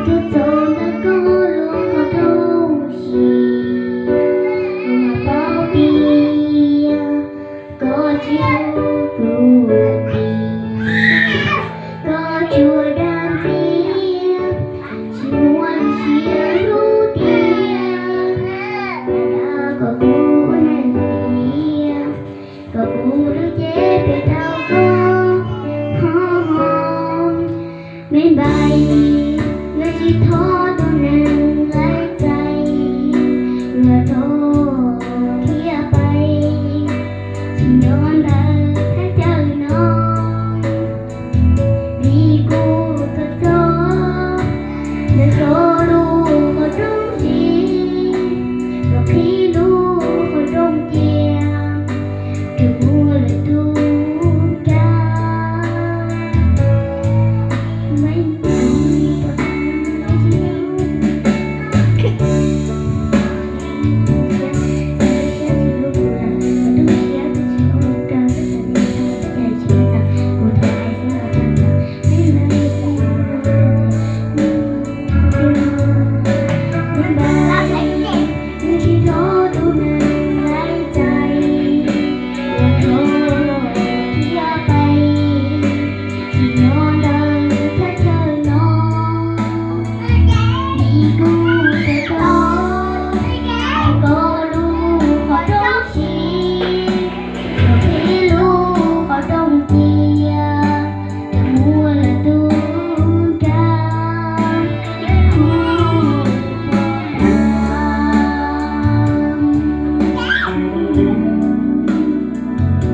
Tuaj txog ntawm koj lub qhov rooj, kuv mam paub tias koj tsis hlub kuv li. Koj tsuas dag ntxias, tsis muaj siab hlub tiag. Dag dag kom kuv ua neeg tiag, kom kuv lub cev pem tau koj ho ho. Me npais, nej tsis thov